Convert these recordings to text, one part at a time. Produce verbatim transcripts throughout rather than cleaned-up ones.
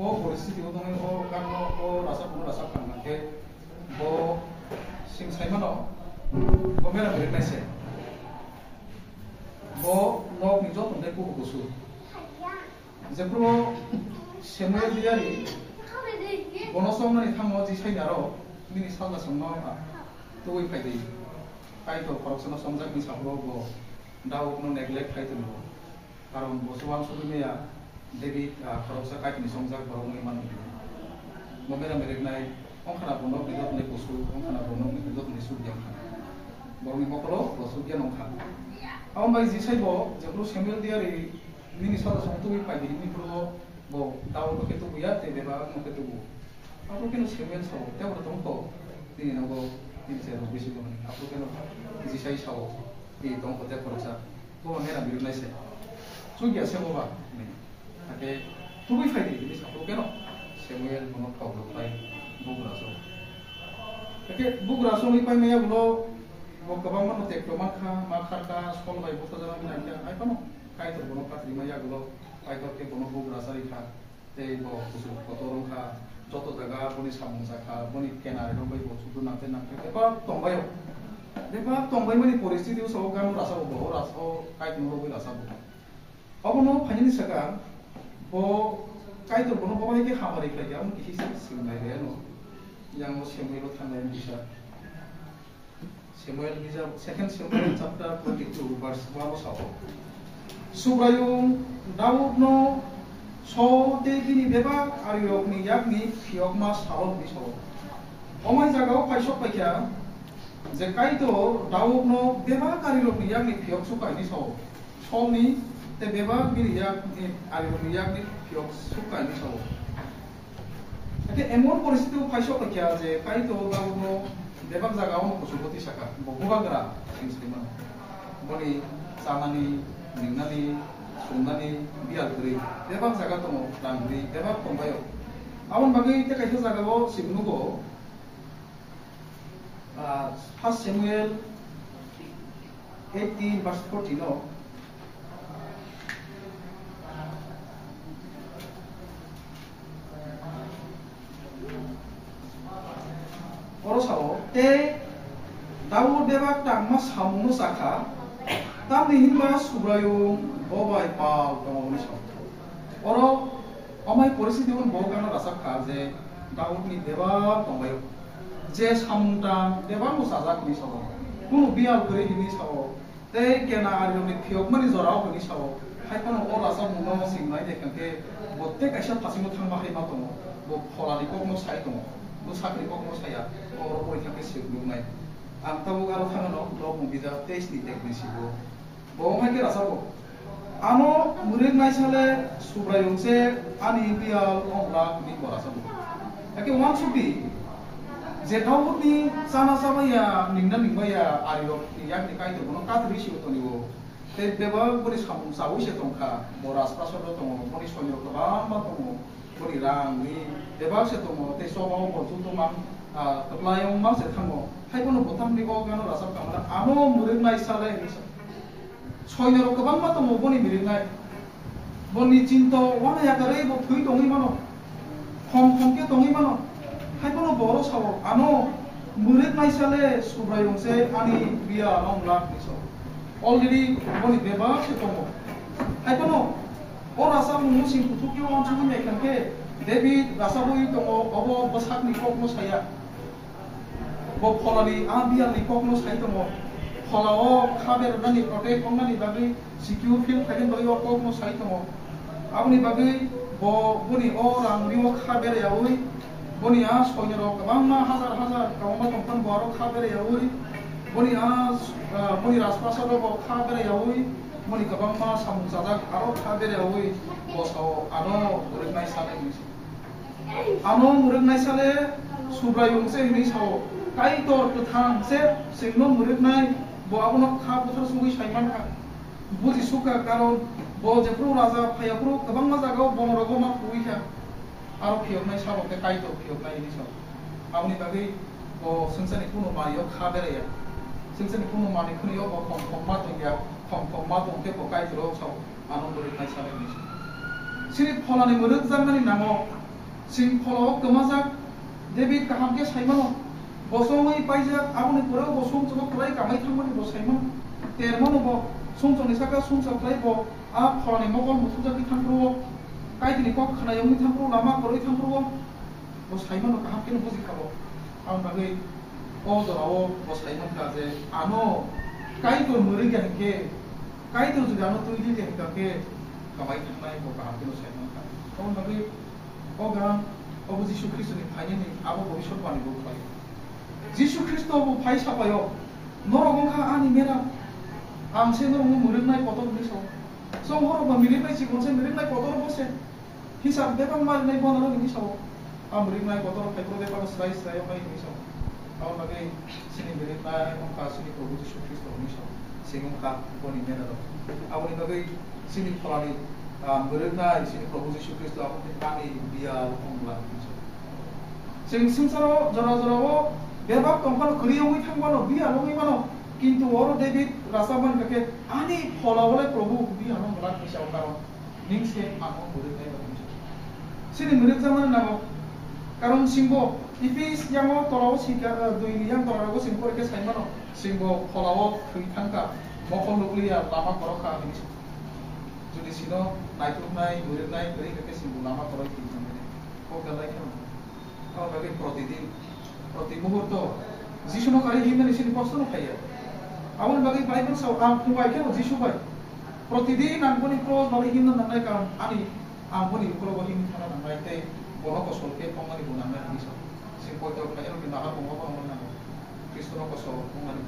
O poristiti o tongwi o ganno o rasa phano rasa phang khe bo sing saimano bo mera mera naise. Bo nok ni joto de kubu kusu. Jephru Samuel diyari bono songmani thango Jisai naro bini salda songno tubui phaidi. Kaitor khoroksano songjak ni saphro bo Daud no neglect khai tongo. Karon bo se uansugwi maya, David, ah, khoroksa Kaitorni songjak borok wngwi mano hwnwi. Bo mera mereknai, wngkhana bo nokni joto ni kusu, wngkhana bo nokni joto ni sukya wngkha. Borokni mokolo bo sukya wngkha. Aboni bai Jisai bo jephru Samuel diyari nini salda song tubui phaidi hwnwi phuru bo Daud no khe tubuya tei bebak no khe tubu. Aphuru kheno Samuel sao, tei oro tongkho, nini nogo nini se rok bisingo hwnwi. Aphuru kheno Jisai sao, tei tongkho tei khoroksa. Bo mera miruk nai se. Chukya se bo ba, hwnwi. Hakhe tubui phai di, hwnwi sa. Aphuru kheno Samuel bono thok rok pai bugra so. Hakhe bugra so hwnwi pai maya ulo bo kwbangma no tekto mankha, ma kharkha, Sol bai bukhajak wngkha, hai phano Kaitor bono kathri maya ulo, Kaitor khe bono bugra sa rikha. Tei bo kuchuk kotor wngkha, joto jaga boni samung jakha, boni kenari rok bai bo chudu nangkhe nangkhe bebak tongbaio. Bebak tongbaimani poristiti o sao gano rasa bo, o rasa o Kaitor rogwi rasa bo. Obono phainani swkang bo Kaitor bono bo bai khe hamari khlai khe, amo kisi se swngnai re ano. Yang o Samuel o thangnai kisa. Samuel bijap, Second Samuel chapter twenty-two, verse one o sao. Subraiyung Daudno Saul tei bini bebak arirokni yakni phiyokma salo hwnwi sao. Omai jagao paisok paikha je Kaitor Daudno bebak arirokni yakni phiyok sukha hwnwi sao. Saulni tei bebak bini yakni arirokni yakni phiyok sukha hwnwi sao. Hakhe emon poristiti o paisok kha je Kaitor Daudno bebak jaga o kuchugo tisakha, bo bubagra sing sima. Boni chanani, ningnani, sumnani biyal kwrwi bebak jaga tongo, rang rwi bebak tongbaio. Aboni bagwi tei kaisa jaga o chwng nugo, ah, First Samuel eighteen verse fourteen o. Oro sao, tei Daud bebak tangma samungno sakha, tamni hinba Subraiyung bo bai pal tongo hwnwi sao. Oro omai poristiti hwn bo gana rachap kha je Daudni bebak tongbaio, je samung tang bebakno chajak hwnwi sao, kunu biyal kwrwi hwnwi sao, tei kena arirokni phiyokmani jorao hwnwi sao, hai phano o rachapmungno sing nai de khe bo tei kaisa phasingo thangma hai ma tongo, bo pholani kokno sai tongo, bwsakni kokno saya, oro pori thangkhe swk nuknai. Ang tabuk aro thangano Lobmung bijap teis ni ek ni sibo. Bo wng hai khe rachapbo, ano mwrwk naisale Subraiyung se ani biyal ong glak hwnwi bo rachapbo. Hakhe uansukdi, je Daudni chana chabaiya, ningna ningbaia arirokni yakni Kaitor bono kathwi sio tonio. Tei bebak boni samung chaui se tongkha, bo rajprasado tongo, boni soinirok kwbangma tongo, boni rang ri bebak se tongo, tei chobao bo joto mang, ah, kwplai wngma se thango. Hai bono bo tamni o gano rachap kha mano, ano mwrwk naisale hwnwi sa. Soinorok kwbangma tongo boni mwrwknai. Boni chinto uanayakarwi bo thwi tongwi mano. Khom khom khe tongwi mano. Hai bono bo oro sao, ano mwrwk naisale Subraiyung se ani biyal ong glak hwnwi sao. Already boni bebak se tongo. Hai bono o rachapmungno sing kuthuk khe uansugwi nai kha khe David rachapwi tongo, obo bwsakni kokno saya. Bo pholani a biyalni kokno sai tongo. Pholao kha berani protect wngnani bagwi secure feel khaina bagwi o kokno sai tongo. Aboni bagwi bo boni o rang rio kha berayaui, boni a soinorok kwbangma hajar hajar kwbangma tongphano bo aro kha berayaui, boni a, ah, boni rajprasado bo kha berayaui, boni kwbangma samung chajak aro kha berayaui bo sao ano rwknai sanai hwnwi. Ano mwrwknai sale Subraiyung se hwnwi sao, Kaitor kwthang se chwngno mwrwknai, bo abono kha bwthar sugwi sai mankha. Buji sukha, karon bo jephru raja phaiyaphru kwbangma jagao bongorogno ma kuwi kha. Aro phiyoknai sabo khe Kaitor phiyoknai hwnwi sao. Aboni bagwi bo swngcharni kunu manwi o kha beraiya. Swngcharni kunu manwi khwnwi o bo khom khom ma tongya, khom khom ma tong khe bo Kaitor o sao. Ano mwrwknai sale hwnwi se. Chini pholani mwrwkjaknani nango, Chwng pholao kwmajak David kaham khe sai mano. Bo chongwi paijak, aboni pore bo sumsok kwlai kamai thangmani bo sai mano. Ter mano bo sumsokni saka sumsok kwlai bo a pholani mokol muthungjakwi thangphuru-o, Kaitorni kok khna yongwi thangphuru-o, lama kwrwi thangphuru-o, bo sai mano kaham kheno buji kha bo. Aboni bagwi o jorao bo sai mankha je ano Kaitor mwrwikya hinkhe, Kaitor jodi ano twi di khe hinkha khe kamai thangnai bo kaham kheno sai mankha. Aboni bagwi o gam obo Jisu Khristoni phainani abo bhobishyotbani bo khlai. Jisu Khristo bo phai sapaio, "Norok wngkha ani mera, ang se norokno mwrwknai kotor hinwi sao." Chonghorrok ba milirnai chikon se mwrwknai kotor bo se. Hisab bebak ma rinai bono hinwi sao. Ang mwrwknai kotor phaiphuru bebak srai srai o phai hinwi sao. Aboni bagwi chini mwrwknai wngkha chini Probhu Jisu Khristo hinwi sao. Chini wngkha boni mera rok. Aboni bagwi chini pholani, ah, mwrwknai chini Probhu Jisu Khristo abo khe ani biyal wng lang hinwi sao. Chwng swngcharo jora jorao bebak tongphano kwrwi wngwi thang mano, biyal wngwi mano. Kintu oro David rachapmani khe ani phola bole Probhu biyal wng lang hinwi sao karon. Ning se ano mwrwknai ba hinwi. Chini mwrwkjakmani nango. Karon singbo Ephes yango torao sika, eh, dui ni yang torao sing pore khe sai mano. Singbo pholao thwi thangkha, mokol nukliya lama korokha hinwi. Jodi sino naituknai, mwrwknai, kwrwi khe singbo lama koroi thwi thangmani. Kok dalai khe. Abo bagwi protidin, proti muhurto Jisuno kari himnani chini kosto no phaiya. Aboni bagwi Bible sao, "Ang phung bai khe bo Jisu bai. Protidin ang boni cross bai himna nangnai, karon ani, ang boni ukologo himwi thangna nangnai tei bono kosol khe tongmani bo nangnai," hinwi sao. Chini poito khlairokni nahar bo obo wngmani nango. Khristono kosol wngmani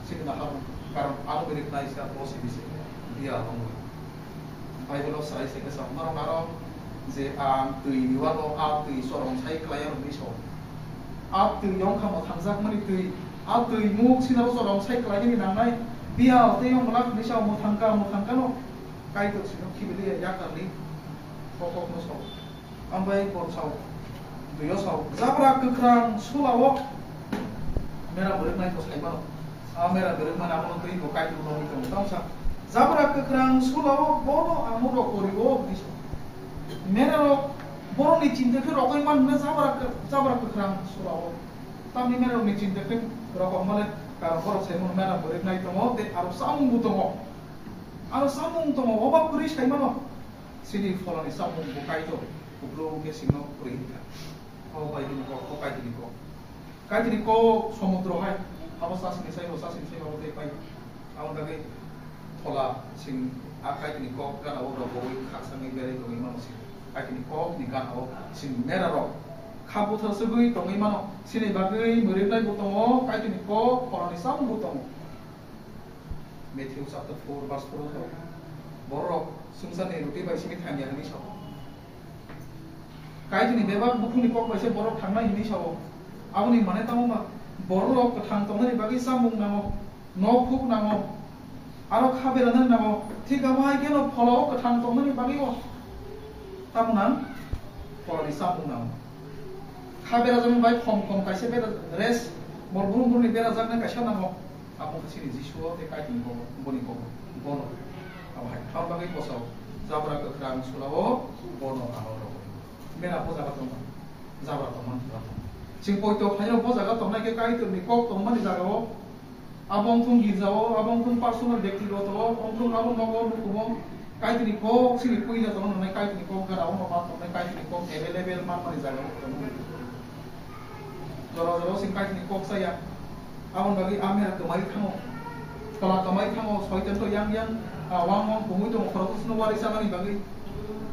chini nahar, karon ano mwrwknai se abo se bisi dia wngwi. Bible o sai sai khe sa, norok aro je ang twi ni walo a twi chorong sai klai aro hinwi sao. A twi wngkha mwthangjakmani twi, a twi muk sinaro chorong sai klai nini nangnai, biyal tei wng glak hinwi sao, mwthangka, mwthangkano Kaitor sino khibilia yakarli kokokno sao. Ambai bor sao, duyo sao, jabra kwkhrang sulao mera bwrwknai to sai mano. A mera bwrwkmani abono twi bo Kaitor nogwi tongo. Tamo sa, jabra kwkhrang sulao bono amo rok kori o hinwi sao. Mera rok borokni chinta khe rogwi man hwnwi jabra kwk-, jabra kwkhrang sulao. Tamni mera rokni chinta khe rokok male, karon borok sai mano mera bwrwknai tongo tei aro samung bo tongo. Aro samung tongo, oba kwrwi sai mano. Chini pholani samung bo Kaitor, kupulung khe chwngno kwrwi hinkha. O bai bini kok, o Kaitorni kok. Kaitorni kok somudro hai, abo chasni sai, bo chasni sai, abo tei pai. Aboni bagwi phola chwng a Kaitorni kok gana-o rogowi khakchangwi berwi tongwi mano chwng. Kaitorni kokni gana-o chwng mera rok kha buthar swgwi tongwi mano. Chini bagwi mwrwknai bo tongo, Kaitorni kok pholani samung bo tongo. Matthew chapter four verse four o tongo. Borok swngcharni roti bai simi thangya hinwi sao. Kaitorni bebak bukhukni kok bai se borok thangnai hinwi sao. Aboni mane tamo ma, borok kwthang tongnani bagwi chamung nango, nok huk nango, aro kha beranani nango. Thik abo hai kheno pholao kwthang tongnani bagwi o tamo nang? Pholani chamung nango. Kha berajaknai bai khom khom kaisa bera, res, bor brum brumni berajaknai kaisa nango. Abo khe chini Jisu o tei Kaitorni kobo, boni kobo, bono. Abo hai, abo bagwi bosao jabra kwkhrang sulao bono ano rogwi. Mera bo jaga tongma, jabra tongmani jaga tong. Chwng poito khlairok bo jaga tongnai khe Kaitorni kok tongmani jagao, abo wngthung girjao, abo wngthung personal bektigoto, wngthung abo nogo nukumo, Kaitorni kok chini puila tongna nangnai, Kaitorni kok gana o ma tongnai, Kaitorni kok available manmani jagao tongmani. Jora jora sing Kaitorni kok chaya. Aboni bagwi a mera kwmai thango. Phola kwmai thango, soitan to yang yang, ah, wang wang kumui tongo, khoroksa sino wari chamani bagwi.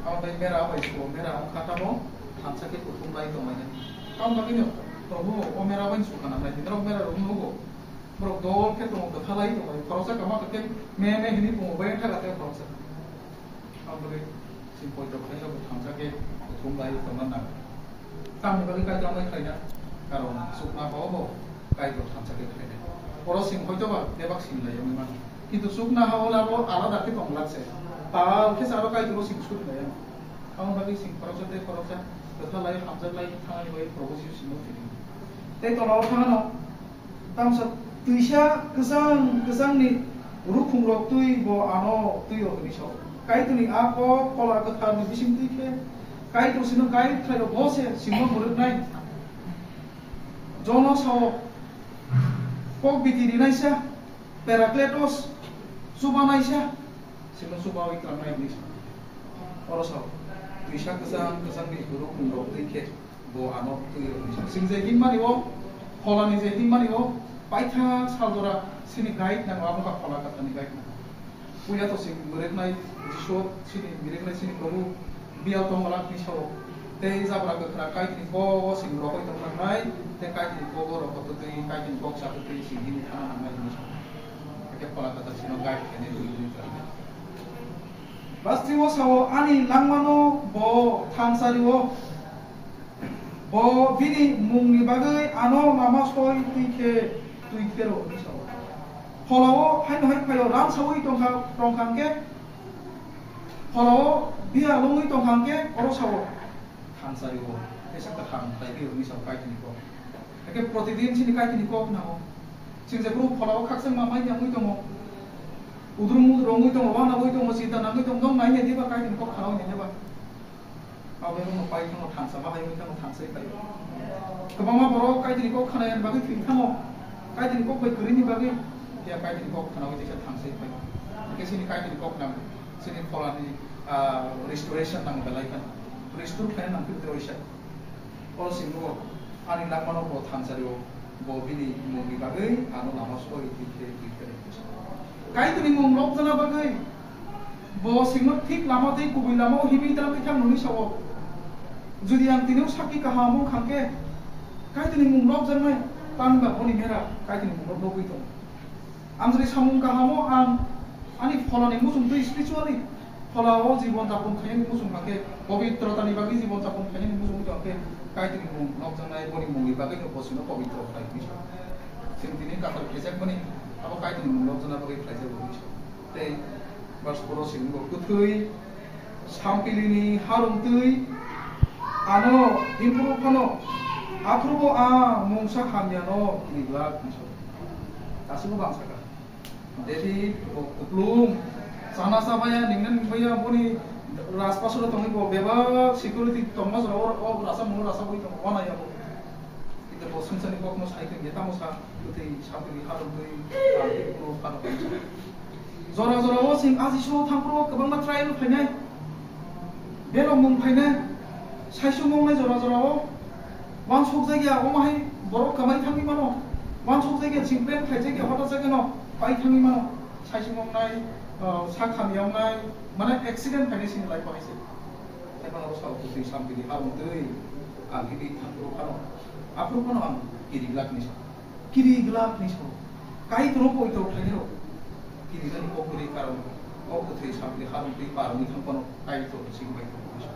Aboni bagwi mera bai suo, mera wng kha tamo, thansa khe kuthum lai tonglainani. Aboni bagwi no, Probhu, o mera bai sukha nangnai, norok mera rok nugo. Borok dol khe tongo, kwtha lai tongo, khoroksa kama khe me me hini pungo, bai thaka khe khoroksa. Aboni bagwi chini poito khlairok bo thansa khe kuthum lai tongna nango. Tamni bagwi Kaitor amai khlaina? Karon chukna hao bo Kaitor thansa khe khlainai. Oro chwng hoitoba bebak simi lai wngwi mano. Kintu chukna hao le abo alada khe tong glak se. Tal khe se aro Kaitor o chwng suri lai anw. Aboni bagwi chwng khoroksa tei khoroksa kwtha lai, hamjak lai thangnani bagwi Probhu Jisu chwngno philini. Tei tola o thangano tamsa twisa kwchang kwchangni rukhungrok twi bo ano twi-o hwnwi sao. Kaitorni a kok Phola Kwtharni bisingtwi khe Kaitor sino guide khlaio, bo se sino mwrwknai. Jono sao kok biti rinaisa, Parakletos, chubanaisa, sino chubawi tlangnai hinwi sa. Oro sao, twisa kwchang kwchangni borok rok twi khe bo ano twi rok hinwi sa. Sing je hinmani o, pholani je hinmani o, paithak sal jora sini guide nango, abo kha phola kwtharni guide nango. Puila to sing mwrwknai Jisu, sini mwrwknai sini Probu, biyal tongwlak ni sao. Tei jabra kwkhwrang Kaitorni kogo sing rogwi tongthoknai, tei Kaitorni kogo rokotwtwi, Kaitorni kok chatwtwi sing himwi thangna nangnai hinwi sao. Hakhe phola kwthar sino guide khainai, twi twi tlangnai. Basti o sao, ani langmano bo thansa rio. Bo bini mungni bagwi ano lama soi twi khe, twi khe rw hinwi sao. Pholao haino hai phaio, ram saui tongkha, tongkha hwnkhe, pholao biya lungwi tongkha hwnkhe, oro sao, thansa rio, tei sakha thang khlai khe hinwi sao Kaitorni kok. Hakhe protidin chini Kaitorni kok nango. Chwng jephuru pholao khakchangma mai wngwi tongo, udrum mudrum wngwi tongo, uanagwi tongo, chinta nangwi tongo, nwng nai nai diba Kaitorni kok khnaui nai diba? Abo wngno pai thango, thansa bahai wngwi thango, thansai pai. Kwbangma borok Kaitorni kok khnayan bagwi thwi thango, Kaitorni kok bai kwrwini bagwi, phiya Kaitorni kok khnaui teisa thansai pai. Hwnkhe chini Kaitorni kok nang, chini pholani, ah, restoration nang belai kheno, restore khaina nang philtwi oisa. O singbo ani langmano bo thansa rio, bo bini mungni bagwi ano lama soi twi khe twi khe. Kaitorni mung lobjana bagwi bo singno thik lama tei kubui lama o himwi tang thang nungwi sao. Jodi ang tini o sakki kaham wng kha hwnkhe, Kaitorni mung lobjaknai, tamni ba boni mera Kaitorni mung lobwi tongo. Ang jodi samung kahamo ang ani pholani muchung twi spiritually pholao jibon japon khainani muchung hwnkhe, pobitrotani bagwi jibon japon khainani muchung wngkha hwnkhe, Kaitorni mung nokjaknai boni mungni bagwino bosino pobitro khlai hinwi sa. Chwng tini kathar khaijakmani abo Kaitorni mung nokjakna bagwi khlaijak hinwi sa. Tei verse four o simi bo, kwthwi sampilini harung twi ano improve phano, aphuru bo a mungsa hamyano kiriglak hinwi sa. Aswkno bangsa kha. David bo kuplung, chana chabaya, ningna ningmaya, boni rajpasoro tongwi bo bebak security tongma jora o, o rasa muno rasa bui tongo, wanaya bo. Kintu bo swngcharni kokno sai tongya, tamo sa, kwthwi sampili harok twi, sampili kuplung phano. Jora jora o sing ajiso thangphuru kwbangma trial phainai. Belok mung phainai, saisung wngnai jora jora o, wansuk jagya, omo hai borok kwmai thangwi mano, wansuk jagya, chingpren khai jagya, hota jagya no pai thangwi mano, saisung wngnai, ah, sak hamya wngnai, mane accident phainai sini lai phainai se. Tei mano sao kwthwi sampili harung twi, ang himwi thangphuru phano, aphuru phano ang kiri glak ni sa. Kiri glak ni sao. Kaitor poito khlainai rok. Kiri gani kokori karon. O kwthwi sakni harung twi parungwi thang phano Kaitor sing bai tongo.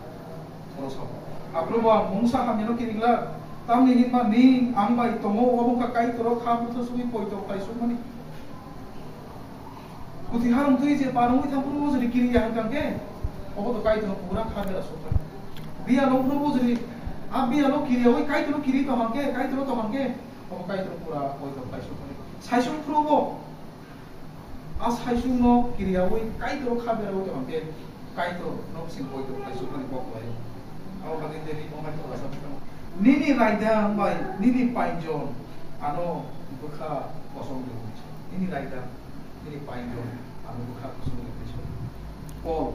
Oro sao. Aphuru bo ang mungsa hamyano kiri glak. Tamni hinba ning ang bai tongo, obo wngkha Kaitor o kha bwtha sugwi poito khlai sukmani. Kwthwi harung twi je parungwi thang phuru jodi kiri ya hwnkha khe, obo to Kaitor no pura kha bera sukha. Biya no phuru jodi, a biya no kiri yawi Kaitor no kiri tongkha khe, Kaitor no tongkha khe, Obo Kaitor pura poito khlai sukmani. Saisung phuru bo, a saisung no kiriyawi Kaitor kha berawi tongkha khe, Kaitor no sing poito khlai sukmani kok lai. Abo bagwi David omo hai kok sa phano, "Nini raidang bai nini painjon ano bwkha kosong rwdi. Nini raidang, nini painjon ano bwkha kosong rwdi." Paul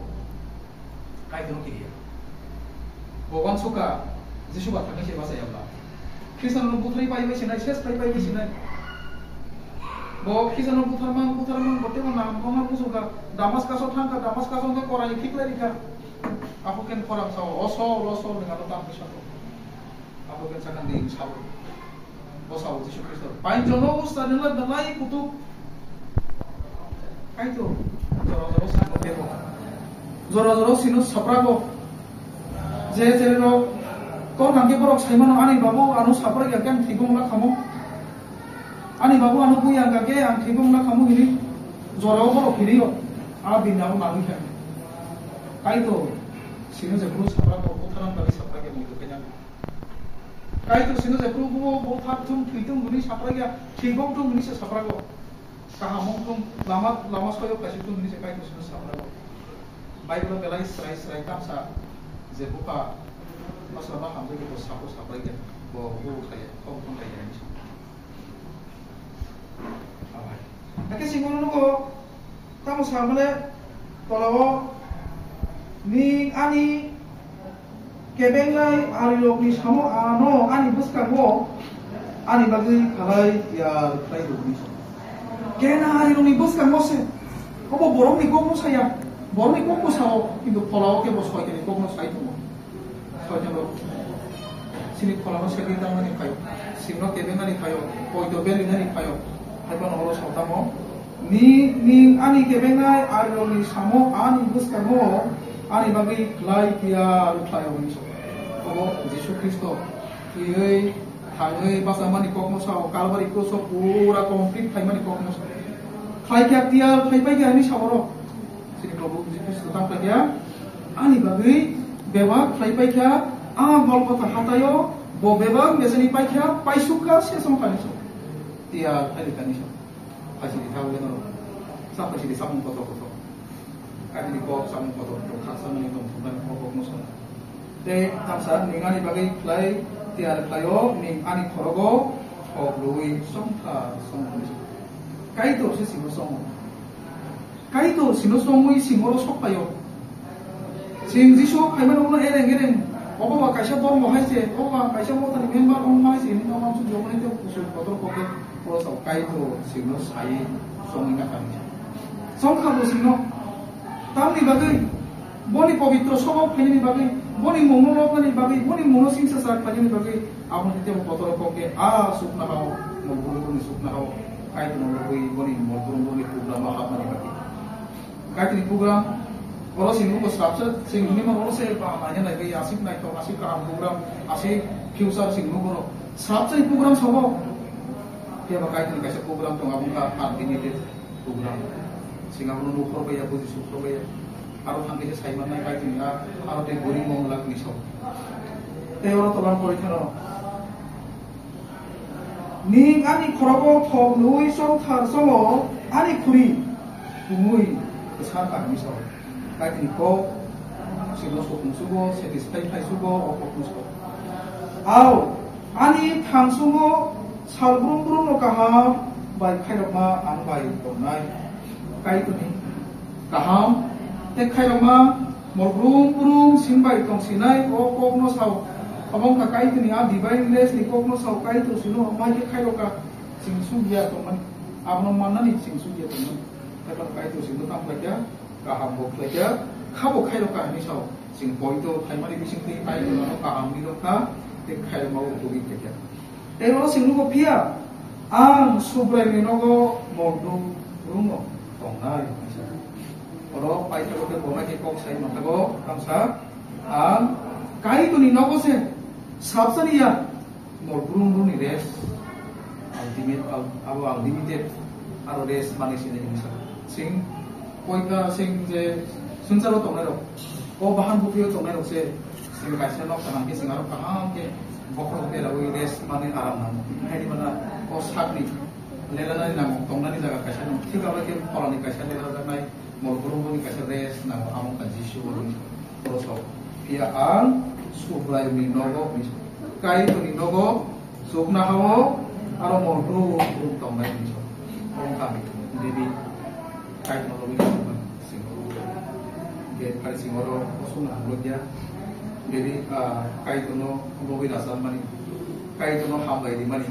Kaitor no kiriya. Bo uansukha, Jisu ba thangwi se bachai ya bla. Khristian no butharwi pai bai sinai, ses pai pai bai sinai. Bo Khristian no butharmang, butharmang, bo teibo nam wngma muchungkha, Damaskas o thangkha, Damaskas o wngkhe korai khiklai rikha. Aphuru khe khorang sao, "O Sol, o Sol," hwnwi ano tang khe sabo. Abo khe sakha ni sabo. Bo sao Jisu Khristo. Painjono usta nila belai kutuk. Kaitor. Jora jora sino bebo. Jora jora sino saprago. Je je ro. Kok nangke borok saimano ani babu ano sapra ya khe ang thibong la khamo. Ani babu ano bui ang khe ang thibong la khamo hini. Jora o borok hini yo. A bin abo nangwi khe. Kaitor. Sino je bru saprago. Butharang bali sapra ya mui khe. Kaitor sino je, "Probu, bo thak thung, thwi thung," hwnwi saphra ya, "Thwi bok thung," hwnwi se saphrago. "Kaham wng thung, lama, lama soyo kaisuk thung," hwnwi se Kaitor sino saphrago. Bible belai srai srai tamsa je bupha Masla ma hambai khe bo sabo sabai khe bo bo khlaiya, bo bo khlaiya hinwi sa. Hakhe singmo nugo tamo sa mane tolao ni ani kebengnai arirokni samo ano ani bwskango ani bagwi khalai ya khlai rwgwi sa. Kena arirokni bwskango se obo borokni kokno saya, borokni kokno sao, kintu pholao khe bo soitani kokno sai tongo. Soitan rok sini pholano segwi tangmani phaio, singno kebengnani phaio, poito belinani phaio, hai phano oro sotamo ni, ni ani kebengnai arirokni samo ani bwskango ani bagwi khlai phiya rwkhlaio hinwi sa. Obo Jisu Khristo thwiwi thangwi bachamani kokno sao, Kalbari kroso pura complete khlaimani kokno sao. Khlai kha tiyar khlai pai kha hinwi sao oro. Chini Probhu Jisu Khristo tang khlai kha, ani bagwi bebak khlai pai kha, a Golgotha hataio bo bebak beseni pai kha, paisuk kha, se song kha hinwi sao. Tiyar khlai kha hinwi sao. Phaisidi thang le norok. Sa phaisidi samung kotor kotor. Kainwi kok samung kotor kotor kha samani tong thumnai kok kok no song. Tei tamsa ning ani bagwi khlai tiyar khlaio, ning ani khorogo thok rwui songtha song. Kaitor se simo songo. Kaitor sino songwi singoro sok paio. Sing Jisu phaimani ulo ereng ereng. Obo ba kaisa bormo hai se, obo ba kaisa mothani member wng hai se, hinwi tongma sujok nai tei kusul kotor kokhe oro sao Kaitor sino sai songwi nakha hinwi. Songkha bo sino. Tamni bagwi, boni pobitro sobo phainani bagwi, boni mungno lobnani bagwi, boni mungno singsa sak phainani bagwi, aboni tei bo kotor kokhe a sukna hao, mo buru buru ni sukna hao, Kaitor no lobwi boni mo buru buru ni program o hapnani bagwi. Kaitini program, oro sini bo swrapsa, sini hwnwi mano oro se ba naina naiwi aswk naithok, aswk kaham program, aswk future sini bo borok. Swrapsa ni program sabo. Phiya ba kaitini kaisa program tongo, abo wngkha unlimited program. Sini abono nukhor baiya, buji sukhor baiya. Aro thangwi se sai mannai kaitini a, aro tei guri mong lak ni sok. Tei oro tolan porikha no. Ning ani khorogo thok nui chongthar chongo, ani khuri tungui kwsa kaham sao. Kaitini kok sino sokung sugo, satisfy khai sugo, o kokno sugo. Ao, ani thangsungo sal brum brum no kaham bai khairokma ang bai tongnai. Kaitini kaham tei khairokma mol brum brum sing bai tong sinai o kok no sao. Obo wngkha Kaitor ni a divine grace ni kok no sao, Kaitor sino mai khe khairok kha, sing suk ya tongmani. Abono mannani sing suk ya tongmani. Kaitor, Kaitor sino tamo khlai kha, kaham bo khlai kha, kha bo khairok kha hinwi sao. Sing poito phaimani bising twi Kaitor no kaham ni rok kha, tei khairokma bo tubui khlai kha. Tei oro chwng nugo, phiya ang Subraiyungni nogo mol brum brum no tongnai, hwnwi sa. Oro paithago khe bo nai khe kok sai manthago, tamsa ang Kaitorni nogo se sabsani ya mol brum brum ni rest, ultimate, abo unlimited, aro rest manwi sini hinwi sa. Chwng Poika sing je swngcharo tongnai rok, o bahan bupio tongnai rok se, sing kaisa nok kaham khe sing aro kaham khe bokhorok berawi rest manwi aram nango. Haini mana o sakni lelanani nango, tongnani jaga kaisa nang. Thik abo khe pholani kaisa lela jaknai, mol brum boni kaisa rest nango, amo wngkha Jisu oro sok. Phiya ang Subraiyungni nogo, Kaitorni nogo, Chukna hao, aro mol brum brum tongnai hinwi sa. Omo kami, debi, Kaitorno lobwi rwchapmani, singoro. Ge, phari singoro, osukno hamlokya. Debi, ah, Kaitorno lobwi rwchapmani, Kaitorno hambai rimani.